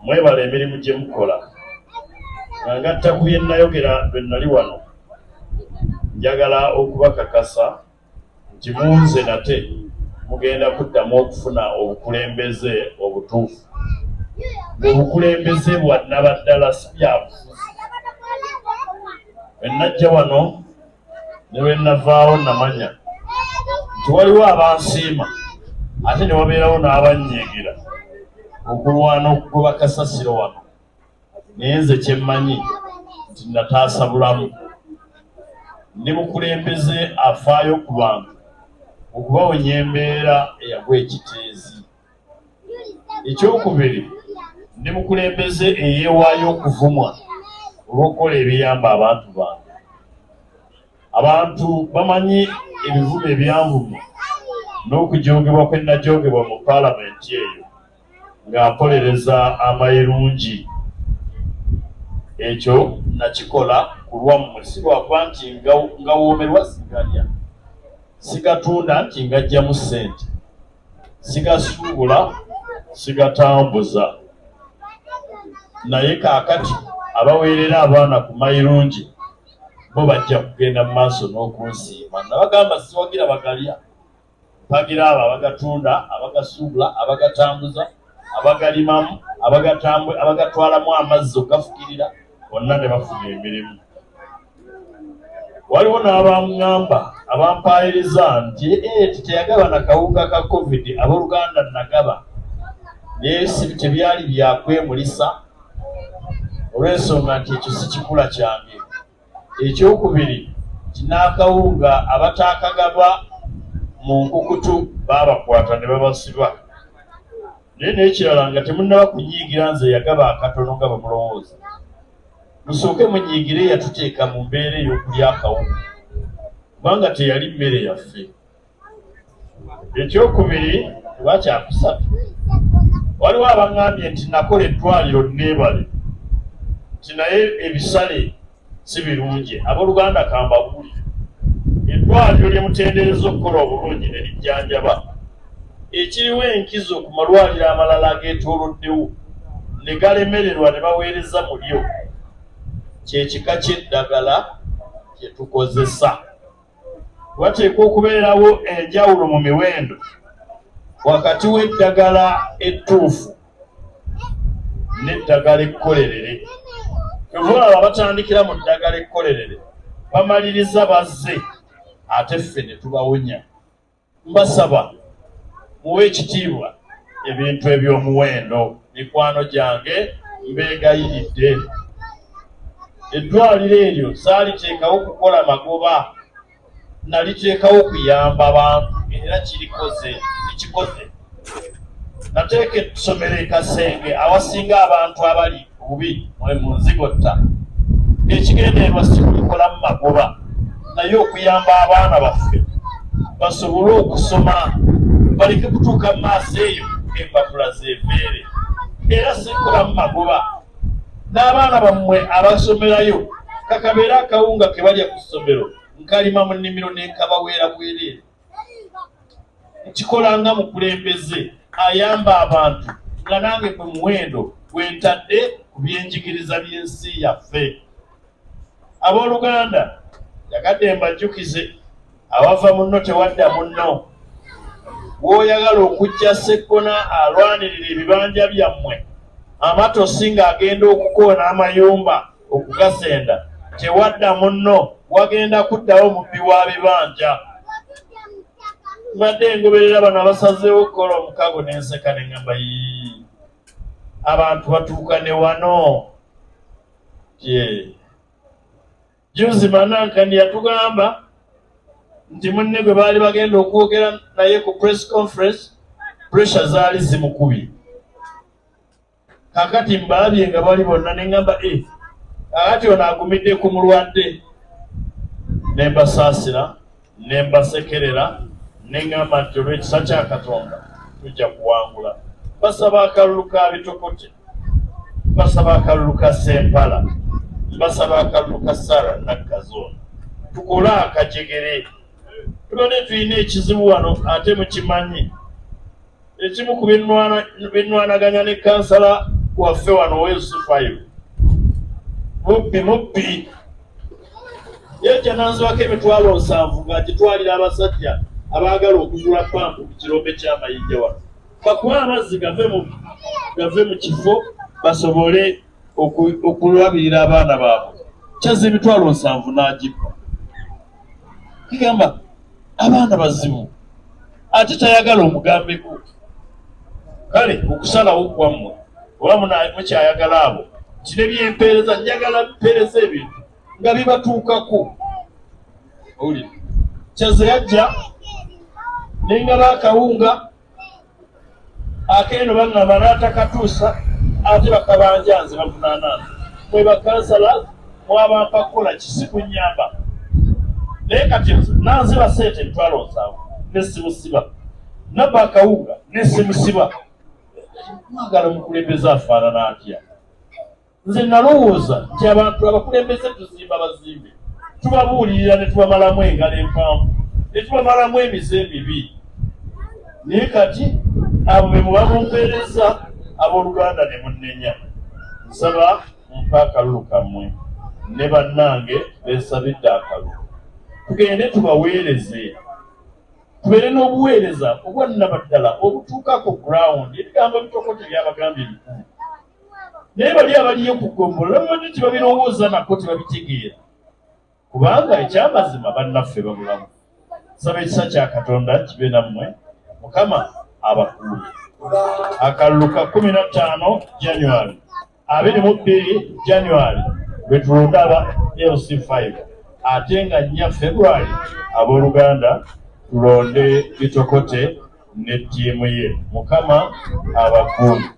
Mwebale emirimu gye mukola. Nga ngatta ku bye nnayogera lwe nnali wano, njagala okubakakasa nti mu nze nate mugenda kuddamu okufuna obukulembeze obutuufu, ng'obukulembeze bwa nnabaddala si byabufuzi. Lwe nnajja wano ne lwe nnavaawo nnamanya nti waliwo abansiima ate ne wabeerawo n'abannyiigira okulwana okugoba kasasiro wano. Naye nze kye mmanyi nti nataasa bulamu. Ndi mukulembeze afaayo ku bantu okubawonya embeera eyagwa ekiteezi. Ekyokubiri, ndi mukulembeze eyeewaayo okuvumwa olw'okukola ebiyamba abantu bange. Abantu bamanyi ebivumo ebyanvumwa n'okujoogebwa kwe najoogebwa mu palamenti eyo nga mpolereza amayirungi. Ekyo nakikola ku lwammwe si lwakuba nti ngawoomerwa sigalya, sigatunda nti ngaggyamu ssente. Sigasuubula, sigatambuza. Naye kaakati abaweerera abaana ku mayirungi bo bajja kugenda mu maaso n'okunsiima. Nabagamba siwagira bagalya, mpagira abo abagatunda, abagasuubula, abagatambuza, abagalimamu, abagatwalamu amazzi okugafukirira, bonna ne bafuna emirimu. Waliwo n'abaŋŋamba abampaayiriza nti teyagaba na kawunga ka Covid. Abooluganda nagaba, naye si tebyali bya kwemulisa olw'ensonga nti ekyo si kikula kyange. Ekyokubiri nti n'akawunga abataakagaba mu nkukutu baabakwata ne babasiba. Naye n'ekirala nga temunnaba kunyiigira nze eyagaba akatono nga bwe mulowooza. Musooke munyiigire eyatuteeka mu mbeera ey'okulya akawunga kubanga teyali mmere yaffe. Ekyokubiri oba kyakusatu, waliwo abaŋŋambye nti nakola eddwaliro nneebale nti naye ebisale si birungi. Abooluganda kambabuulire, eddwaliro lye mutendereza okukola obulungi ne lijjanjaba ekiriwo enkizo ku malwaliro amalala ageetooloddewo ne galemererwa ne baweereza mu lyo kye kika ky'eddagala kye tukozesa. Wateekwa okubeerawo enjawulo mu miwendo wakati w'eddagala ettuufu n'eddagala ekkolerere. Kyova olaba batandikira mu ddagala ekkolerere bamaliriza bazze ate ffe ne tubawonya. Mbasaba muwe ekitiibwa ebintu eby'omuwendo. Mikwano gyange mbeegayiridde, eddwaliro eryo saaliteekawo kukola magoba, naliteekawo kuyamba bantu era kirikoze ekikoze. Nateeka essomero e Kasenge awasinga abantu abali obubi mu nzigotta. Ekigendererwa si kulikolamu magoba naye okuyamba abaana baffe basobole okusoma baleke kutuuka mu maaso eyo empapula zeveere. Era sikolamu magoba n'abaana bammwe abasomerayo kakabeere akawunga ke balya ku ssomero nkalima mu nnimiro ne nkabaweera bwereere. Nkikola nga mukulembeze ayamba abantu nga nange gwe muwendo gwe ntadde ku byenjigiriza by'ensi yaffe. Abooluganda, njagadde mbajjukize awava munno tewadda munno. W'oyagala okuggya Sseggona alwanirira ebibanja byammwe amatosi ng'agenda okukoona amayumba okugasenda tewadda munno wagenda kuddawo mubbi wa bibanja. Mbadde ngoberera bano abasazeewo okukola omukago n'enseka ne ŋŋamba yii abantu batuuka ne wano. Ye juzi Manankani yatugamba nti munne gwe baali bagenda okwogera naye ku press conference pressure zaali zimukubye. Kakati mbalabye nga bali bonna ne ŋŋamba e kakati ono agumidde ku mulwadde, ne mbasaasira ne mbasekerera ne ŋŋamba nti olw'ekisa kya Katonda tujja kuwangula. Mbasaba akalulu ka Bitokote, mbasaba akalulu ka Ssempala, mbasaba akalulu ka Sarah Nakkazoona, tukole akajegere. Tubadde tulina ekizibu wano ate mukimanyi. Ekimu ku binnwanaganya ne kansala waffe wano LC5 mubbi mubbi yajja nanzibako 700,000 ng'agitwalira abasajja abaagala okugula pampu ku kirombe ky'amayinja wano bakuba amazzi gave mu kifo basobole okulabirira abaana baabwe. Kyazza 70,000 n'agibba. Kigamba abaana bazibu ate tayagala omugambeko. Kale okusalawo kwammwe oba mukyayagala abo nti ne byempeereza njagala mpeereza ebintu nga bibatuukako. Owulira Kyazze yajja nengaba akawunga akeeno baŋŋamba n'atakatuusa ate bakabanja nze bavunaana nze mwe bakansala mwabampa kukola kisi kunyamba naye kati nanziba sente 70,000 nesimusiba nabba akawunga nesimusiba. Mwagala mukulembeze afaanana atya? Nze nalowooza nti abantu abakulembeze tuzimba bazimbe, tubabuulirira ne tubamalamu engalo empanvu ne tubamalamu emize emibi, naye kati abo be muba mumpeereza abooluganda ne munnenya. Nsaba mumpe akalulu kammwe ne bannange bensabidde akalulu, tugende tubaweereze, tubeere n'obuweereza obwannabaddala obutuuka ku ground. Ebigambo bitokote byabagambye ebikulu, naye bali abaliyo ku ggombolola bamanyi tebabirowooza nako, tebabitegeera, kubanga ekyamazima bannaffe babulamu. Nsaba ekisa kya Katonda kibe nammwe, Mukama abakuume. Akalulu ka 15 January, 22 January lwe tulonda aba LC5, ate nga 4 February abooluganda tulonde Bitokote ne ttiimu ye. Mukama abakuume.